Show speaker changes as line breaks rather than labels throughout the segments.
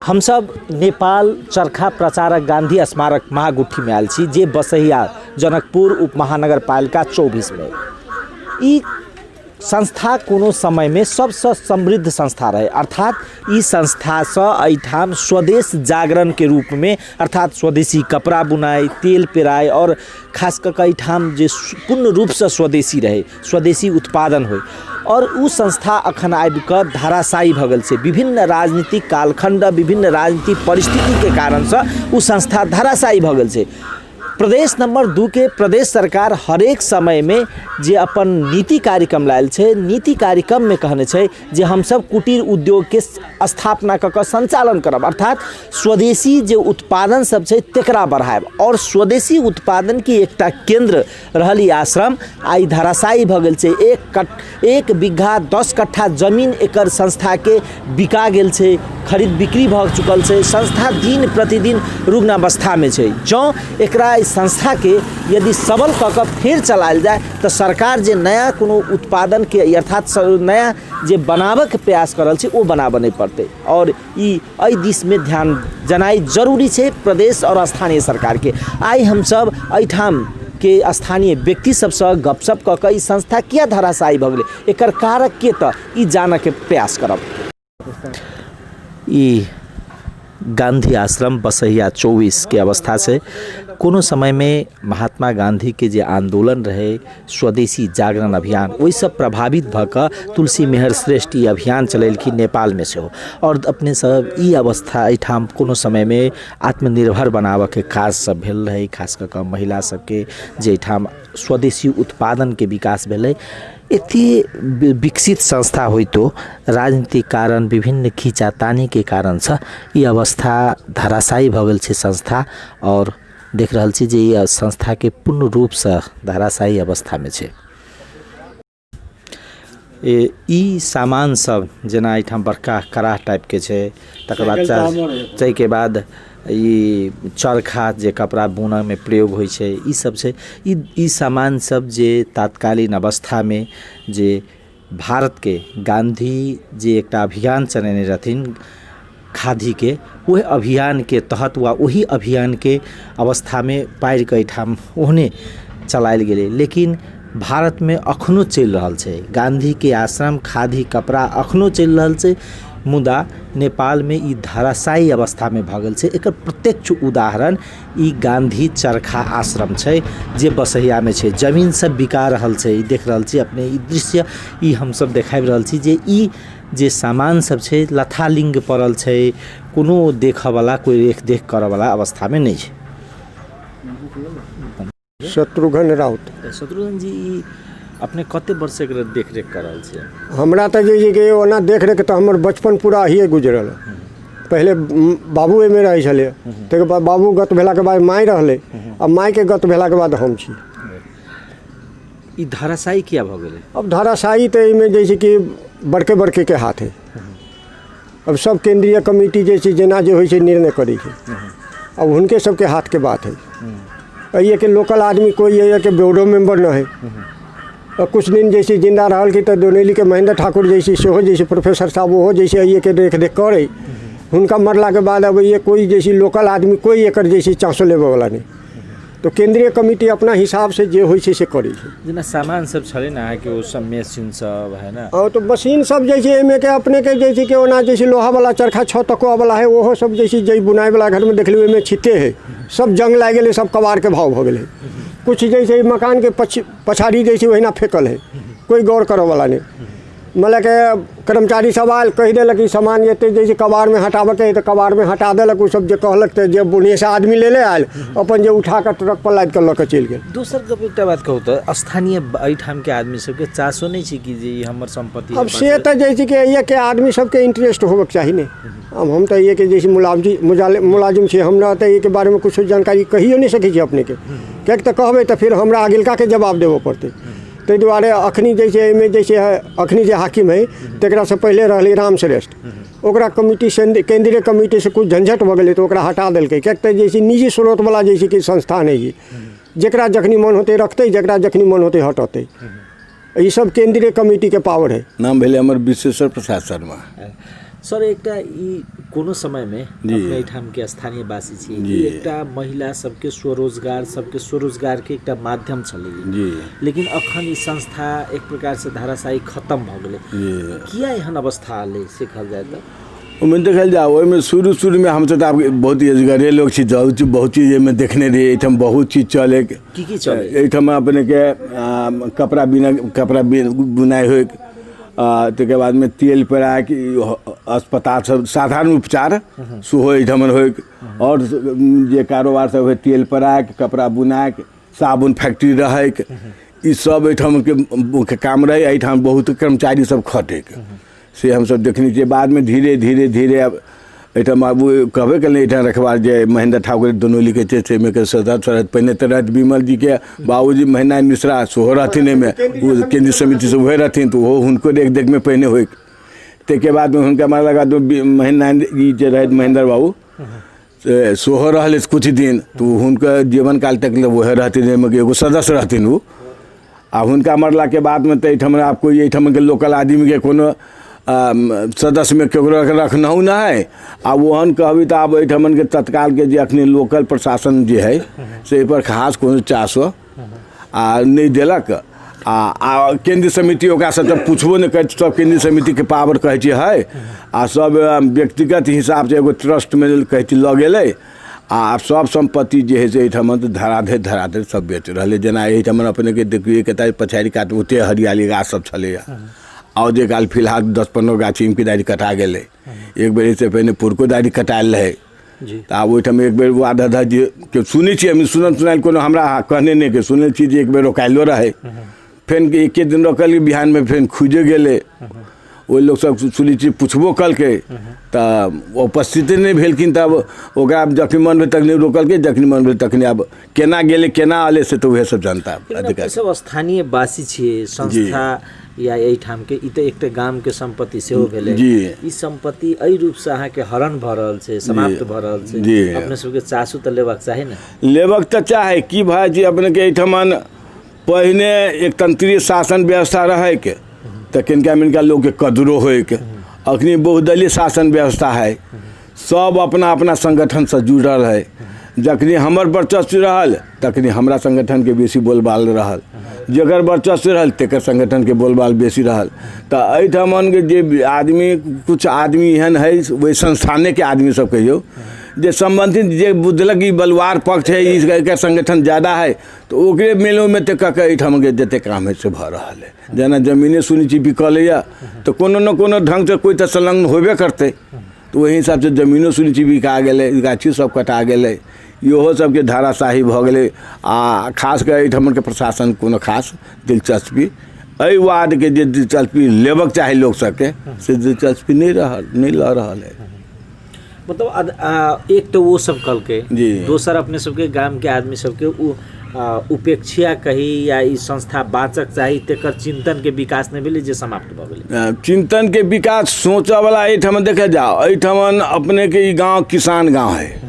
हमसब नेपाल चरखा प्रचारक गांधी स्मारक महागुठीमे आयल छी, जे बसहिया जनकपुर उपमहानगरपालिका 24 ई संस्था कोनो समयमे सबसँ समृद्ध संस्था रहै। अर्थात ई संस्थासँ एहिठाम स्वदेश जागरणके रूपमे, अर्थात स्वदेशी कपड़ा बुनाइ, तेल पेराइ आओर खास कऽ कऽ एहिठाम जे पूर्ण रूपसँ स्वदेशी रहै, स्वदेशी उत्पादन होइ, आओर ओ संस्था अखन आबिकऽ धराशायी भऽ गेल छै। विभिन्न राजनीतिक कालखण्ड, विभिन्न राजनीतिक परिस्थितिके कारणसँ ओ संस्था धराशायी भऽ गेल छै। प्रदेश नंबर 2 के प्रदेश सरकार हरेक समयमे जे अपन नीति कार्यक्रम लायल छै, नीति कार्यक्रममे कहने छै जे हमसब कुटीर उद्योगके स्थापना कऽ कऽ सञ्चालन करब, अर्थात स्वदेशी जे उत्पादन सब छै तकरा बढ़ायब। आओर स्वदेशी उत्पादनके एकटा केन्द्र रहल ई आश्रम आइ धराशायी भऽ गेल छै। 1 बीघा 10 कट्ठा जमीन एकर संस्थाके बिका गेल छै, खरीद बिक्री भऽ चुकल छै। संस्था दिन प्रतिदिन रुग्णावस्थामे छै। जँ एकरा एहि संस्थाके यदि सबल कऽ कऽ फेर चलायल जाय तऽ सरकार जे नया कोनो उत्पादनके अर्थात नया जे बनाबऽके प्रयास कऽ रहल छै ओ बनाबऽ नहि पड़तै। आओर ई एहि दिशमे ध्यान देनाइ जरूरी छै प्रदेश आओर स्थानीय सरकारके। आइ हमसब एहिठाम के स्थानीय व्यक्ति सबसँ गपशप कऽ कऽ ई संस्था किया धराशायी भऽ गेलै, एकर कारक के, तऽ ई जानऽके प्रयास करब। ई गांधी आश्रम बसहिया 24 के अवस्था छै। कोनो समयमे महात्मा गांधीके जे आन्दोलन रहै स्वदेशी जागरण अभियान, ओहिसँ प्रभावित भऽ कऽ तुलसी मेहर श्रेष्ठ ई अभियान चलेलखिन नेपालमे सेहो। आओर अपने सब ई अवस्था एहिठाम कोनो समयमे आत्मनिर्भर बनाबऽके काज सब भेल रहै, खास कऽ कऽ महिला सबके जे एहिठाम स्वदेशी उत्पादनके विकास भेलै। एते विकसित संस्था होइतो राजनीतिक कारण, विभिन्न खींचातानीके कारणसँ ई अवस्था धराशायी भऽ गेल छै संस्था। आओर देख रहल छी जे ई संस्थाके पूर्ण रूपसँ धराशायी अवस्थामे छै। ई सामान सब जेना एहिठाम बड़का कड़ाह टाइपके छै, तकर बाद ताहिके बाद ई चरखा जे कपड़ा बुनऽमे प्रयोग होइ छै, ई सब छै। ई सामान सब जे तात्कालीन अवस्थामे जे भारतके गाँधी जे एकटा अभियान चलेने रहथिन खादीके, ओहि अभियानके तहत वा ओहि अभियानके अवस्थामे पारिकऽ एहिठाम ओहने चलायल गेलै। लेकिन भारतमे एखनो चलि रहल छै गाँधीके आश्रम, खादी कपड़ा एखनो चलि रहल छै, मुदा नेपालमे ई धराशायी अवस्थामे भऽ गेल छै। एकर प्रत्यक्ष उदाहरण ई गाँधी चरखा आश्रम छै जे बसहियामे छै। जमीन सब बिका रहल छै, ई देख रहल छी अपने ई दृश्य। ई हमसब देखाबि रहल छी जे ई जे सामान सब छै लथालिङ्ग पड़ल छै, कोनो देखऽवला कोइ रेख देख करऽवला अवस्थामे नहि छै।
शत्रुघ्न राउत।
शत्रुघ्न जी, ई अपने कते वर्ष एकर देखरेख कऽ रहल छियै?
हमरा तऽ जे छै कि ओना देखरेख तऽ हमर बचपन पूरा अहिए गुजरल। पहिले बाबू एहिमे रहै छलै, ताहिके बाद बाबू गत भेलाके बाद माय रहलै, आ मायके गत भेलाके बाद हम छी।
ई धराशायी किया भऽ गेलै?
अब धराशायी तऽ एहिमे जे छै कि बड़के बड़केके हाथ है। अब सब केंद्रीय कमिटी जे छै जेना जे होइ छै निर्णय करै छै, अब हुनके सबके हाथके बात है। एहिके लोकल आदमी कोइ एहिके बोर्डो मेम्बर नहि है। और कुछ दिन जैसे जिंदा रहल कि तऽ दोनेलीके महेंद्र ठाकुर जैसे सेहो जैसे प्रोफेसर साहब ओहो जैसे एहिके देख रेख करै, हुनका मरलाके बाद अब ये कोइ जैसे लोकल आदमी कोइ एकर जैसे चांसो लेबऽवला नहि। तऽ केंद्रीय कमिटी अपना हिसाबसँ जे होइ छै से करै छै।
जेना सामान सब छलै ने अहाँके, ओ सब मशीन सब है ने?
हँ, तऽ मशीन सब जे छै एहिमे के अपनेके जे छै कि ओना जे छै लोहावला चरखा 6 तकुआवला है, ओहो सब जे छै जे बुनाइवला घरमे देखलियै ओहिमे छिते है, सब जंग लागि गेलै, सब कबाड़के भाव भऽ गेलै। किछु जे छै मकानके पछाड़ी जे छै ओहिना फेकल है, कोइ गौर करऽवला नहि। मतलब के कर्मचारी सब आयल कहि देलक ई सामान एते जे छै कबाड़मे हटाबऽके है तऽ कबाड़मे हटा देलक। ओ सब जे कहलक तऽ जे बुढ़िएसँ आदमी लेले आयल अपन जे उठा कऽ ट्रक पर लादि कऽ लऽ कऽ चलि गेल।
दोसर गप एकटा बात कहू तऽ स्थानीय एहिठामके आदमी सबके चासो नहि छै कि जे ई हमर सम्पत्ति
अब से तऽ जे छै कि एहिके आदमी सबके इंटरेस्ट होबऽके चाही ने। अब हम तऽ एहिके जे छै मुलाजिम छी, हमरा तऽ एहिके बारेमे किछु जानकारी कहियो नहि सकै छी अपनेके, किएक तऽ कहबै तऽ फेर हमरा अगिलकाके जवाब देबऽ पड़तै। ताहि दुआरे अखनी जे छै एहिमे जे छै अखनी जे हाकिम हइ तकरासँ पहिले रहलै राम श्रेष्ठ, ओकरा कमिटी केन्द्रीय कमिटीसँ किछु झंझट भऽ गेलै तऽ ओकरा हटा देलकै, किएक तऽ जे छै निजी स्रोतवला जे छै कि संस्थान हइ, जकरा जखनी मन होतै रखतै, जकरा जखनी मन होतै हटतै। ई सब केन्द्रीय कमिटीके पावर हइ।
नाम भेलै हमर विश्वेश्वर प्रसाद शर्मा।
सर, एकटा ई कोनो समयमे अपने एहिठामके स्थानीय वासी छी, ई एकटा महिला सबके स्वरोजगार, सबके स्वरोजगारके एकटा माध्यम छलै जी। लेकिन अखन ई संस्था एक प्रकारसँ धाराशायी खत्म भऽ गेलै। किया एहन अवस्था एलै से कहल जाय तऽ?
ओहिमे देखल जाय, ओहिमे शुरू शुरूमे हमसभ तऽ आब बहुत एजगरे लोक छी, बहुत चीज, बहुत चीज एहिमे देखने रहियै। एहिठाम बहुत चीज चलै।
की की चलै?
एहिठाम अपनेके कपड़ा बिना कपड़ा बुनाइ होइ, ताहिके बादमे तेल पेराके अस्पताल सब साधारण उपचार सेहो एहिठाम होइ, आओर जे कारोबार सब होइ, तेल पेराके, कपड़ा बुनाइके, साबुन फैक्ट्री रहैक, ई सब एहिठामके मुख्य काम रहै। एहिठाम बहुत कर्मचारी सब खटैक, से हमसब देखने छियै। बादमे धीरे धीरे धीरे आब एहिठाम आब कहबे केलियै, एहिठाम रखबार जे महेन्द्र ठाकुर दोनोलीके छै, ताहिमे के सदस्य रहथि। पहिने तऽ रहथि विमल जीके बाबूजी महेन्द्र मिश्रा सेहो रहथिन एहिमे, ओ केन्द्रीय समितिसँ उएह रहथिन, तऽ ओहो हुनको देख देखमे पहिने होइक। ताहिके बादमे हुनका मारलाके बाद महेन्द्र जी जे रहथि, महेन्द्र बाबू से सेहो रहलै किछु दिन, तऽ हुनकर जीवन काल तक लए उएह रहथिन, एहिमे एगो सदस्य रहथिन ओ। आ हुनका मरलाके बादमे तऽ एहिठाम आब कोइ एहिठामके लोकल आदमीके कोनो सदस्यमे ककरो रखनहु नहि हइ। आ ओहन कहबै तऽ आब एहिठामके तत्कालके जे अखनी लोकल प्रशासन जे हइ से एहिपर खास कोनो चासो आ नहि देलक। आ आ केन्द्रीय समिति ओकरासँ तऽ पुछबो नहि करै, सब केन्द्रीय समितिके पावर कहै छियै हइ, आ सब व्यक्तिगत हिसाबसँ एगो ट्रस्टमे कहै छी लऽ गेलै। आ आब सब सम्पत्ति जे हइ से एहिठाम तऽ धराधरि धराधरि सब बेच रहलै। जेना एहिठाम अपनेके देखियौ, कतऽ पछाड़ि कात ओते हरियाली गाछ सब छलैए, आओर जे काल फिलहाल 10-15 गाछी इमकी दाढ़ी कटा गेलै। एक बेर एहिसँ पहिने पुरको दाढ़ी कटायल रहै। तऽ आब ओहिठाम एक बेर ओ आधा आधा जे के सुनै छियै, हम सुनल सुनायल कोनो हमरा कहने नहि के सुनै छी जे एक बेर रोकायलो रहै, फेर एके दिन रोकल, बिहानमे फेर खुजि गेलै। ओहि लोकसभ सुनै छी पुछबो कलकै तऽ उपस्थिते नहि भेलखिन। तब ओकरा जखन मन भेल तखने रोकलकै, जखन मन भेल तखने। आब केना गेलै, केना एलै, से तऽ उएह सब जनता
अधिकारी सब। स्थानीय वासी छियै, संस्था या एहिठामके ई तऽ एकटा गामके सम्पत्ति सेहो भेलै जी। ई सम्पत्ति एहि रूपसँ अहाँके हरण भऽ रहल छै, समाप्त भऽ रहल छै जी। अपने सबके चासू तऽ लेबाक चाही ने?
लेबक तऽ चाही। की भए जे अपनेके एहिठमन पहिने एकतंत्रीय शासन व्यवस्था रहैक तऽ किनका मिनका लोकके कदरो होइक। अखनी बहुदलीय शासन व्यवस्था है, सब अपना अपना संगठनसँ जुड़ल है। जखनी हमर वर्चस्व रहल तखनी हमरा संगठनके बेसी बोलबाल रहल, जकर वर्चस्व रहल तकर संगठनके बोलबाल बेसी रहल। तऽ एहिठमनके जे आदमी, किछु आदमी एहन है, ओहि संस्थानेके आदमी सब कहियौ जे सम्बन्धित, जे बुझलक ई बलुआर पक्ष है, एकर संगठन ज्यादा है, तऽ ओकरे मेलोमे तऽ कऽ कऽ एहिठामके जतेक काम हइ से भऽ रहल हइ। जेना जमीने सुनै छी बिकलैए, तऽ कोनो ने कोनो ढङ्गसँ कोइ तऽ संलग्न होबे करतै, तऽ ओहि हिसाबसँ जमीनो सुनै छी बिका गेलै, गाछी सब कटा गेलै, इहो सबके धाराशाही भऽ गेलै। आ खास कऽ एहिठामके प्रशासन कोनो खास दिलचस्पी, एहि वार्डके जे दिलचस्पी लेबक चाही लोक सबके, से दिलचस्पी नहि रहल, नहि लऽ रहल हइ।
मतलब एक तऽ ओ सब कहलकै जी। दोसर अपने सबके गामके आदमी सबके ओ उपेक्षा कही या ई संस्था बाँचक चाही तेकर चिन्तनके विकास नहि भेलै जे समाप्त भऽ गेलै।
चिन्तनके विकास सोचऽवला एहिठाम देखल जाउ, एहिठाम अपनेके ई गाँव किसान गाँव है।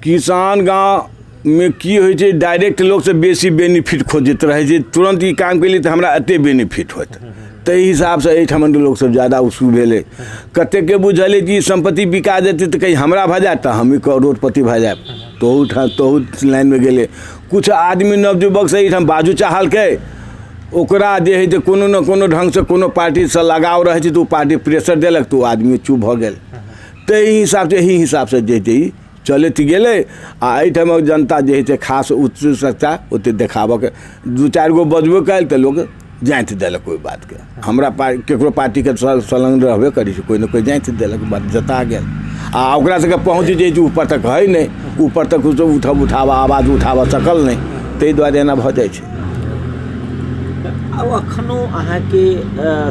किसान गाँवमे की होइ छै, डायरेक्ट लोकसँ बेसी बेनिफिट खोजैत रहै छै। तुरन्त ई काम केलियै तऽ हमरा एते बेनिफिट होत, ताहि हिसाबसँ एहिठाम लोकसभ ज्यादा उत्सुक भेलै। कतेकके बुझल कि ई सम्पत्ति बिका जेतै तऽ कहीं हमरा भऽ जायत तऽ हमही करोड़पति भऽ जायब, तहू ठाम तहू लाइनमे गेलै। किछु आदमी नवयुवक से एहिठाम बाजू चाहलकै, ओकरा जे हइ जे कोनो ने कोनो ढङ्गसँ कोनो पार्टीसँ लगाव रहै छै, तऽ ओ पार्टी प्रेशर देलक तऽ ओ आदमी चुप भऽ गेल। ताहि हिसाबसँ एहि हिसाबसँ जे छै ई चलैत गेलै। आ एहिठामक जनता जे हइ से खास उत्सुकता ओतेक देखाबऽके, दू चारि गो बजबो कयल तऽ लोक जाँति देलक ओहि बातके। हमरा ककरो पार्टीके संलग्न रहबे करै छै, कोइ ने कोइ जाँति देलक, बात जता गेल। आ ओकरा सबके पहुँच जे छै ऊपर तक हइ नहि, ऊपर तक उठाबऽ आवाज उठाबऽ सकल नहि, ताहि दुआरे एना भऽ जाइ छै।
आब एखनो अहाँके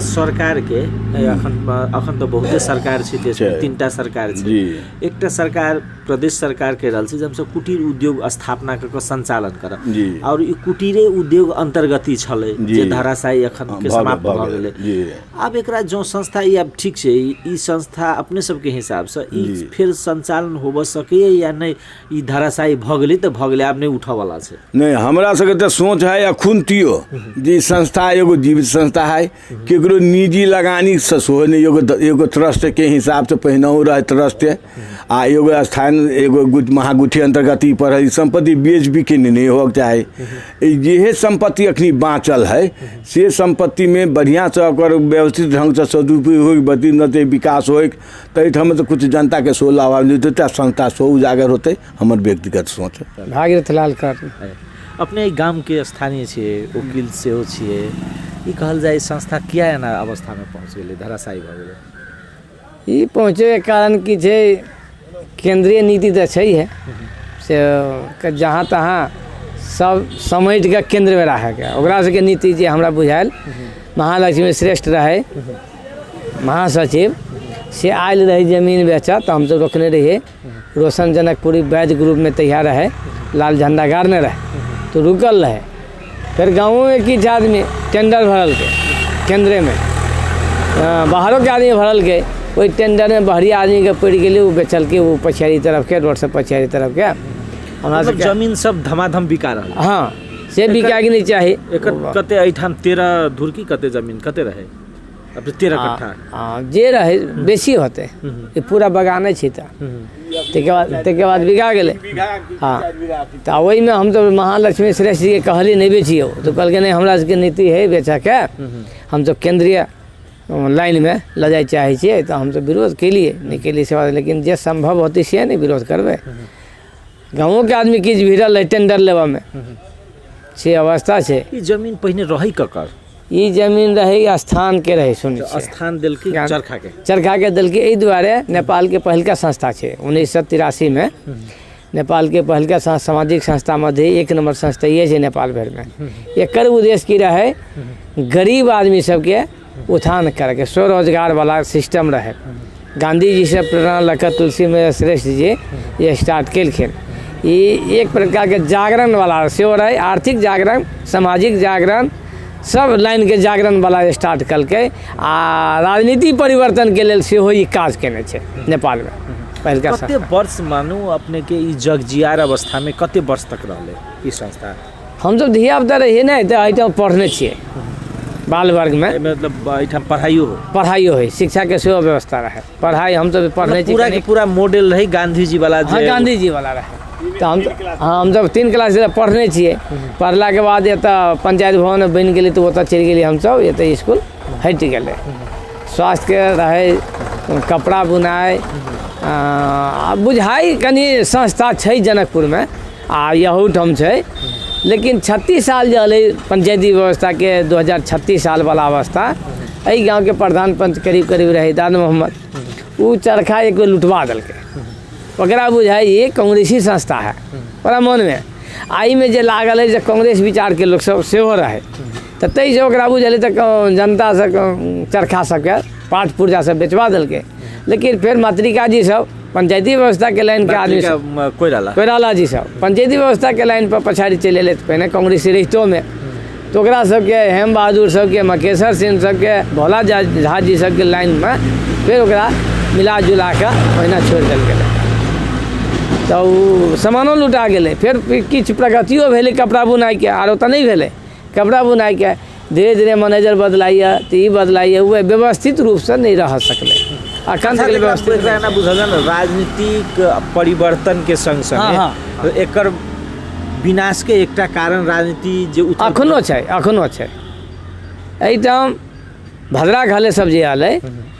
सरकारके अखन अखन तऽ बहुते सरकार छै देशमे, 3टा सरकार छै जी। एकटा सरकार प्रदेश सरकार कहि रहल छै जे हमसब कुटीर उद्योग स्थापना कऽ कऽ सञ्चालन करब जी। आओर ई कुटीरे उद्योग अन्तर्गत ही छलै जे धराशायी एखन के समाप्त भऽ गेलै जी। आब एकरा जँ संस्था ई आब ठीक छै, ई संस्था अपने सबके हिसाबसँ ई फेर सञ्चालन होबऽ सकैए या नहि? ई धराशायी भऽ गेलै तऽ भऽ गेलै, आब नहि उठऽवला छै?
नहि, हमरा सबके तऽ सोच है अखुनतियो जे ई संस्था संस्था एगो जीवित संस्था है, केकरो निजी लगानी से सेहो नहि, एगो एगो ट्रस्टके हिसाबसँ पहिनहु रहै ट्रस्ट, आ एगो स्थान एगो महागुठी अन्तर्गत ई पर है। ई सम्पत्ति बेच बिकिन नहि होबक चाही। जेहे सम्पत्ति अखनी बाँचल है से सम्पत्तिमे बढ़िआँसँ ओकर व्यवस्थित ढङ्गसँ सदुपयोग होइ, बदली विकास होइ, ताहिठाम तऽ किछु जनताके सेहो लाभान्वित हेतै आ संस्था सेहो उजागर होतै। हमर व्यक्तिगत सोच।
भागीरथ लाल कर्ण।
अपने एहि गामके स्थानीय छियै, वकील सेहो छियै, ई कहल जाय संस्था किया एना अवस्थामे पहुँच गेलै, धराशायी भऽ गेलै?
ई पहुँचैके कारण की छै, केन्द्रीय नीति तऽ छैहे से जहाँ तहाँ सब समेट कऽ केन्द्रमे राखैके ओकरा सबके नीति जे हमरा बुझायल। महालक्ष्मी श्रेष्ठ रहै महासचिव, से आयल रहै जमीन बेचऽ तऽ हमसब रोकने रहियै। रोशन जनकपुरी वैद्य ग्रुपमे तहिया रहै, लाल झण्डा गाड़ने रहै तऽ रुकल रहै। फेर गाँवोमे किछु आदमी टेंडर भरलकै, केन्द्रेमे बाहरोके आदमी भरलकै। ओहि टेंडरमे बाहरी आदमीके पड़ि गेलै, ओ बेचलकै। ओ पछाड़ी तरफके रोडसँ पछाड़ी तरफके हमरा
मतलब
सबके
जमीन सब धमाधम बिका रहल।
हँ, से बिकायके नहि चाही।
एकर कते एहिठाम 13 धुरकी कते जमीन कते रहै? अब 13 कट्ठा।
हँ, जे रहै बेसी होतै, ई पूरा बगाने छै। तऽ ताहिके बाद बिका गेलै। हँ, तऽ ओहिमे हमसब महालक्ष्मी श्रेष्ठ जीके कहलियै, नहि बेचियौ। तऽ कहलकै, नहि, हमरा सबके नीति है बेचऽके, हमसब केन्द्रीय लाइनमे लऽ जाइ चाहै छियै। तऽ हमसब विरोध केलियै, नहि केलियै से बात, लेकिन जे सम्भव होतै से ने विरोध करबै। गाँवोके आदमी किछु भिड़ल रहै टेंडर लेबऽमे, से अवस्था छै।
ई जमीन पहिने रहै ककर?
ई जमीन रहै स्थानके रहै, सुनै छियै।
स्थान देलकै चरखा के?
चरखाके देलकै। एहि दुआरे नेपालके पहिलका संस्था छै। 1983मे नेपालके पहिलका सामाजिक संस्था मध्ये एक नम्बर संस्था इहे छै नेपाल भरिमे। एकर उद्देश्य की रहै? गरीब आदमी सबके उत्थान करैके, स्वरोजगारवला सिस्टम रहै। गाँधीजीसँ प्रेरणा लऽ कऽ तुलसी श्रेष्ठ जी ई स्टार्ट केलखिन। ई एक प्रकारके जागरणवला सेहो रहै, आर्थिक जागरण, सामाजिक जागरण, सब लाइनके जागरणवला स्टार्ट केलकै। आ राजनीति परिवर्तनके लेल सेहो ई काज केने छै नेपालमे पहिलका
कते
संस्था।
वर्ष मानू अपनेके ई जगजियार अवस्थामे कते वर्ष तक रहलै ई संस्था?
हमसब धियापुता रहियै ने तऽ एहिठाम पढ़ने छियै बाल वर्गमे।
एहिमे मतलब एहिठाम पढ़ाइयो हो?
पढ़ाइयो होइ, शिक्षाके सेहो व्यवस्था रहै, पढ़ाइ हमसब पढ़ने छी।
पूरा के
कनिक।
पूरा मॉडल रहै गांधी जी वाला?
हँ, गाँधी जी वाला रहै। तऽ हम, हँ, हमसब 3 क्लास तक पढ़ने छियै। पढ़लाके बाद एतऽ पंचायत भवन बनि गेलै तऽ ओतऽ चलि गेलियै हमसब। एतऽ इसकुल हटि गेलै। स्वास्थ्यके रहै, कपड़ा बुनाइ आ बुझाइ कनि संस्था छै जनकपुरमे आ इहोठाम छै। लेकिन 36 साल जे एलै पंचायती व्यवस्थाके, 2036 सालवला अवस्था, एहि गाँवके प्रधान पंच करीब करीब रहै दाद मोहम्मद। ओ चरखा एक बेर लुटवा देलकै। ओकरा बुझाइ ई कांग्रेसी संस्था है ओकरा मनमे। आ एहिमे जे लागल है जे कांग्रेस विचारके लोक सब सेहो रहै, तऽ ताहिसँ ओकरा बुझेलै तऽ जनतासँ चरखा सबके पाट पुर्जा सब बेचवा देलकै। लेकिन फेर मातृका जी सब पंचायती व्यवस्थाके लाइनके आदमी सब
कोइराला।
कोइराला जी सब पंचायती व्यवस्थाके लाइन पर पछाड़ी चलि एलै। पहिने कांग्रेसी रहितोमे तऽ ओकरा सबके हेम बहादुर सबके, मकेश्वर सिंह सबके, भोला झा झा जी सबके लाइनमे फेर ओकरा मिला जुला कऽ ओहिना छोड़ि देल गेलै। तऽ ओ सामानो लुटा गेलै। फेर किछु प्रगतियो भेलै कपड़ा बुनाइके, आरो तऽ नहि भेलै। कपड़ा बुनाइके धीरे धीरे मैनेजर बदलाइए तऽ ई बदलाइए, ओ व्यवस्थित रूपसँ नहि रह सकलै अखन तक व्यवस्थित।
एकरा एना बुझल जाय ने, राजनीतिक परिवर्तन के संग संगे एकर विनाश के एकटा कारण राजनीति जे उथल-
अखनो छै, अखनो छै। एहिठाम भद्रा घाले सब जे आलै,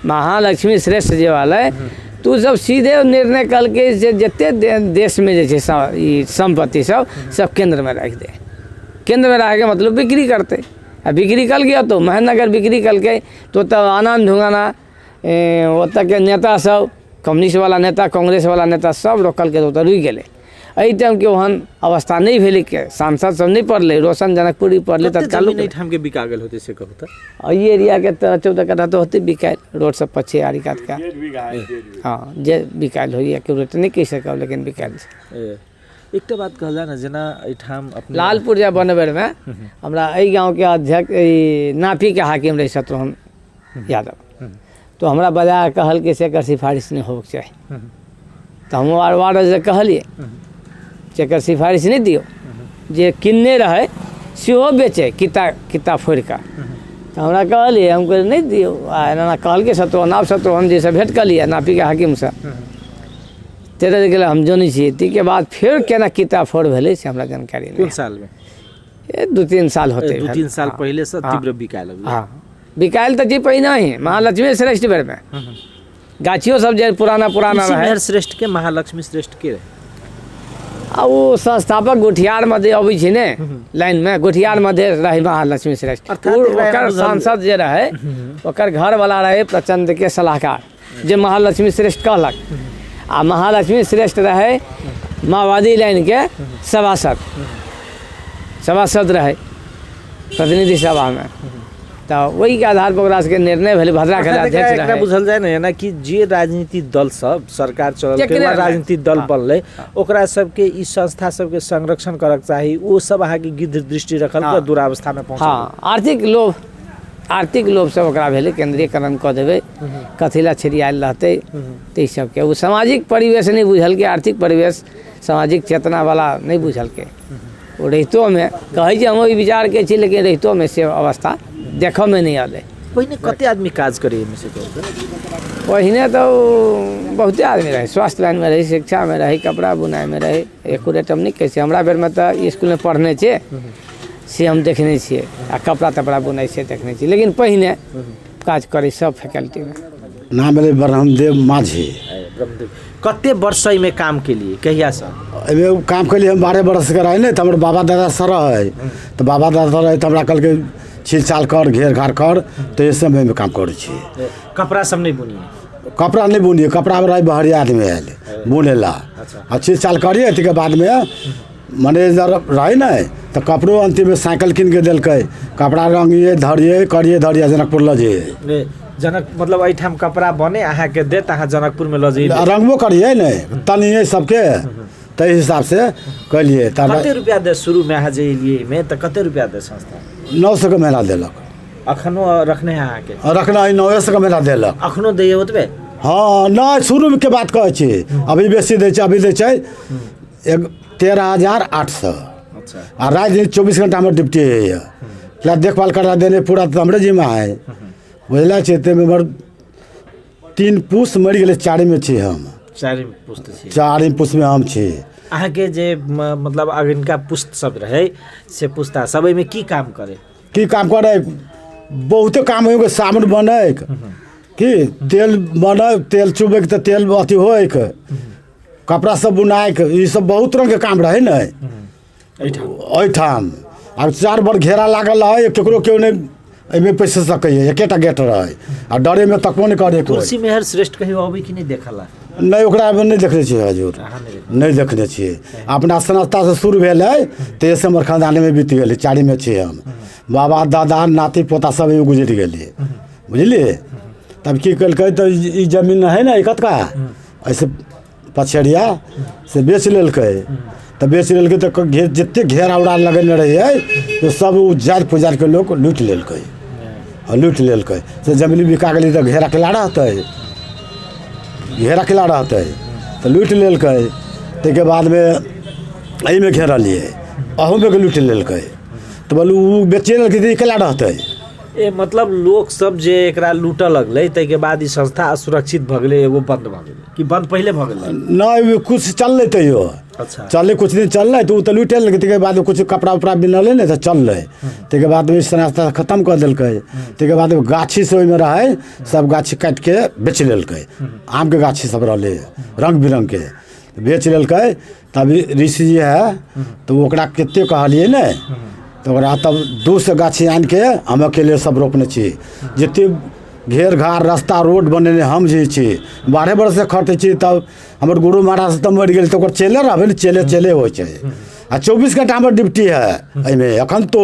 महालक्ष्मी श्रेष्ठ जे आलै, तऽ ओ सब सीधे निर्णय कलकै जे जते देशमे जे छै ई सम्पत्ति सब सब केन्द्रमे राखि दे। केन्द्रमे राखैके मतलब बिक्री करतै। आ बिक्री कलकै। ओतऽ महेन्द्रनगर बिक्री कलकै तऽ ओतऽ आनन्द ढुङ्गाना, ओतऽके नेता सब, कम्युनिस्टवला नेता, कांग्रेसवला नेता सब रोकलकै तऽ ओतऽ रुकि गेलै। एहि टाइमके ओहन अवस्था नहि भेलै के सांसद सब नहि पड़लै, रोशन जनकपुरी पड़लै।
कते
तत्काल
जमीन एहिठाम के बिका गेल होतै से कहू तऽ?
एहि एरियाके तऽ 14 कट्ठा तऽ होतै बिकायल, रोड सब पर छै आरी कातके। हँ, जे बिकायल होइए केकरो तऽ नहि कहि सकब, लेकिन बिकायल छै।
एकटा बात कहल जाय ने, जेना एहिठाम अपने
लाल पुर्जा बनबैमे हमरा एहि गाँवके अध्यक्ष, ई नापीके हाकिम रहै शत्रुघ्न यादव, तो हमरा बजा कऽ कहलकै से एकर सिफारिश नहि होबक चाही। तऽ हम वार्ड से कहलियै से एकर सिफारिश नहि दियौ, जे किनने रहै सेहो बेचै किता किता फोड़ि कऽ। तऽ हमरा कहलियै, हम कहलियै नहि दियौ। आ एना एना कहलकै शत्रुघ्न, आब शत्रुघ्न जीसँ भेँट कऽ लिअ नापीके हाकिमसँ, तेरह गेलै हम जनै छियै। ताहिके बाद फेर केना किताब फोड़ भेलै से हमरा जानकारी
कोन
नहि।
सालमे?
2-3 साल होतै।
2-3 साल पहिलेसँ तीव्र बिकाय लगलै।
हँ, बिकायल तऽ जी पहिने ही महालक्ष्मी श्रेष्ठ बेरमे गाछियो सब जे पुराना पुराना
तुलसी
रहै।
मेहर श्रेष्ठ के महालक्ष्मी श्रेष्ठ के रहै?
आ ओ संस्थापक गोठियार मध्य अबै छै ने लाइनमे, गोठियार मध्य रहै महालक्ष्मी श्रेष्ठ।
अर्थात एकरा एना
ओकर
बुझल-
सांसद जे रहै, ओकर घरवला रहै प्रचण्डके सलाहकार, जे महालक्ष्मी श्रेष्ठ कहलक। आ महालक्ष्मी श्रेष्ठ रहै माओवादी लाइनके सभासद, सभासद रहै प्रतिनिधि सभामे। तऽ ओहिके आधार पर ओकरा सबके निर्णय भेलै। भद्रा के
अर्थात
अध्यक्ष
एकरा
रहै।
बुझल जाय ने, यानी कि जे राजनीतिक दल सब सरकार चलल
जेकरे
वा
रहै।
राजनीतिक दल बनलै, ओकरा सबके ई संस्था सबके संरक्षण करक चाही। ओ सब अहाँके गिद्ध दृष्टि रखल
हाँ।
दुरावस्थामे पहुँचल।
हँ, आर्थिक लोभ, आर्थिक लोभ सब ओकरा भेलै, केन्द्रीयकरण कऽ देबै, कथी लए छिड़ियायल रहतै। ताहि सबके ओ सामाजिक परिवेश नहि बुझलकै, आर्थिक परिवेश सामाजिक चेतनावला नहि बुझलकै। ओ रहितोमे कहै छै हम ओहि विचारके छी, लेकिन रहितोमे से अवस्था देखऽमे नहि एलै।
पहिने कते आदमी काज करे एहिमे से कहू तऽ?
पहिने तऽ ओ बहुते आदमी रहै, स्वास्थ्य लाइनमे रहै, शिक्षामे रहै, कपड़ा बुनाइमे रहै। एकुरेट हम नहि कहै छी, हमरा बेरमे तऽ इसकुलमे पढ़ने छियै से हम देखने छियै, आ कपड़ा तपड़ा बुनाइ से देखने छियै, लेकिन पहिने काज करै सब फैकल्टीमे।
नाम भेलै ब्रह्मदेव माझी।
ब्रह्मदेव, कते वर्ष एहिमे काम केलिए, कहियासँ?
एहिमे काम केलिए हम 12 बरसके रहै ने, तऽ हमर बाबा दादा सर रहै, तऽ बाबा दादा रहै तऽ हमरा कहलकै छील चाल कर, घेर घार कर, तऽ एहि सब एहिमे काम करै छियै।
कपड़ा सब नहि बुनिए?
कपड़ा नहि बुनिए, कपड़ा रहै बहरिया आदमी आयल बुनै ला। आ छील चाल करिए, ताहिके बादमे मैनेजर रहै ने, तऽ कपड़ो अन्तिममे साइकिल कीन के देलकै, कपड़ा रंगिए धरिए करिए धरिए जनकपुर लऽ जइए।
जनक मतलब एहिठाम कपड़ा बने अहाँके देत, अहाँ जनकपुरमे लऽ जइए।
रंगबो करिए ने तनिए सबके, ताहि हिसाबसँ कलिए। तब
कते रुपया दे शुरूमे अहाँ जे एलियै एहिमे, तऽ कते रुपया दे संस्था?
900 के महीना देलक।
अखनो रखने है अहाँके?
रखना है, 900 के महीना देलक।
अखनो दैए ओतबे?
हँ, नहि, शुरूके बात कहै छी, अभी बेसी दै छै, अभी दै छै एक 13,800।
अच्छा।
आ राति दिन 24 घंटा हमर ड्यूटी होइए, देखभाल करा देने पूरा तऽ हमरे जिम्मा है, बुझले छै। ताहिमे हमर 3 पुष मरि गेलै, चारिमे छी हम।
चारिम पुस्त छी?
चारिम पुषमे हम छी।
अहाँके जे मतलब अगिनका पुस्त सब रहै से पुस्ता सब एहिमे की काम करे?
की काम करे, बहुते काम होइ, साबुन बनै की तेल बनै, तेल चुबैके तऽ तेल अथी होइक, कपड़ा सब बुनाइके, ई सब बहुत रङ्गके काम रहै ने एहिठाम। आब चार बर घेरा लागल रहै, केकरो केओ नहि एहिमे पैसि सकैए, एकेटा गेट रहै आ डरेमे तकबो नहि करै कोइ।
तुलसी मेहर श्रेष्ठ कहियो अबै कि नहि देखला?
नहि, ओकरा नहि देखने छियै हजूर।
अहाँ नहि देखने?
नहि देखने छियै। अपना संस्थासँ शुरू भेलै तऽ हमर खानदानमे बीत गेलै, चारिमे छियै हम, बाबा दादा नाती पोता सब एहिमे गुजरि गेलियै, बुझलियै। तब की केलकै तऽ ई जमीन है ने कतका एहिसँ पछेरिया से बेच लेलकै, तऽ बेच लेलकै तऽ घेर जतेक घेरा उरा लगेने रहियै से सब ओ जारि पुजारिके लोक लूटि लेलकै, हँ लूटि लेलकै। से जमीन बिका गेलै तऽ घेरा केला रहतै, घेरा केला रहतै, तऽ लूटि लेलकै। ताहिके बादमे एहिमे घेरलियै, अहूमे के लूटि लेलकै, तऽ बोलू ओ बेचे लेलकै तऽ ई केला रहतै।
ए मतलब लोक सब जे एकरा लूटऽ लगलै ताहिके बाद ई संस्था असुरक्षित भऽ गेलै, एगो बंद भऽ गेलै कि बंद पहिले भऽ गेलै?
नहि, कुछ चललै तैयो।
अच्छा।
चललै, कुछ दिन चललै तऽ ओ तऽ लूटे लेलकै। ताहिके बाद कुछ कपड़ा उपड़ा बिनलै ने तऽ चललै, ताहिके बाद ओहि संस्था खतम कऽ देलकै। ताहिके बाद गाछी से ओहिमे रहै, सब गाछी काटिके बेच लेलकै, आमके गाछी सब रहलै रङ्ग बिरङ्गके, बेच लेलकै। तब ऋषि जी है तऽ ओकरा कते कहलियै ने, तऽ ओकरा तब 200 गाछी आनिके हम अकेले सब रोपने छी, जते घेर घार रास्ता रोड बनेने हम जे छी, 12 बरससँ खटै छी। तब हमर गुरु महाराज तऽ मरि गेल, तऽ ओकर चेले रहबै ने, चेले चेले होइ छै। आ 24 घंटा हमर ड्यूटी है एहिमे, एखन तो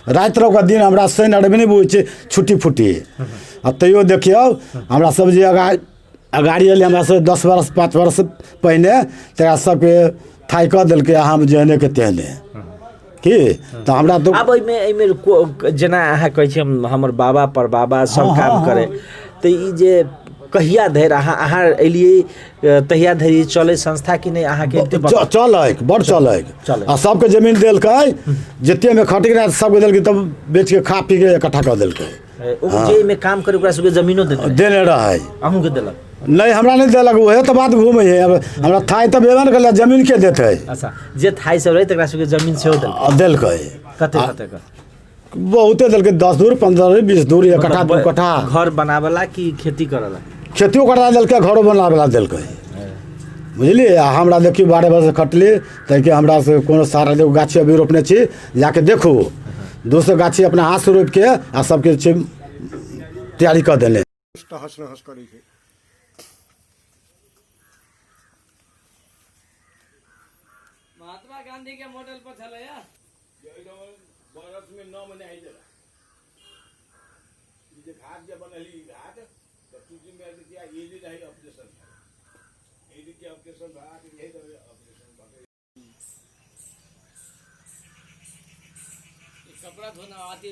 राति रह दिन हमरा शनि रवि नहि बुझै छै छुट्टी फुट्टी। आ तैयो देखियौ हमरा सब जे अगाड़ी एलै हमरा सब 10 बरस 5 बरस पहिने, तकरा सबके थाइ कऽ देलकै, आ हम जेहने के तेहने की तऽ हमरा तऽ
आब एहिमे एहिमे जेना अहाँ कहै छी हमर बाबा पर बाबा सब काम करे, तऽ ई जे कहिया धरि अहाँ अहाँ एलियै तहिया धरि चलै संस्था कि नहि अहाँके एते पता?
चलै बड़ चलै
चलै।
आ सबके जमीन देलकै जतेमे खटि रहै सबके देलकै तब बेच के खा पी के इकट्ठा कऽ देलकै
ओ जे एहिमे काम करे ओकरा सबके जमीनो देने रहै।
देने रहै
अहूँके देलक
नहि हमरा नहि देलक उहे तऽ बात घूमै है अब हमरा थाइ तऽ भेबे ने करलै जमीन के देतै
अच्छा जे थाइ सब रहै तकरा सबके जमीन सेहो देलकै
आ देलकै
कते कते के
बहुते देलकै 10 धूर 15 20 धूर 1 कट्ठा 2 कट्ठा।
घर बनाबेला कि खेती करेला?
खेतियो करा देलकै, घरो बनाबेला देलकै, बुझलियै? आ हमरा देखियौ, 12 बजे खटली ताकि हमरा से कोनो सारा देखो गाछी अभी रोपने छी, जाके देखू, 200 गाछी अपना हाथसँ रोपिके आ सबके छै तैयारी कऽ देने।
तहस नहस करै छै।
महात्मा गांधी के मॉडल पर छलैया।
बरस में 9 महीना हइ जरा ई जे घाट जे बनल ई घाट तऽ चूँकि में ये भी रही ऑपरेशन ये के ऑपरेशन भा के यही ऑपरेशन भा के।
कपड़ा धोना आती।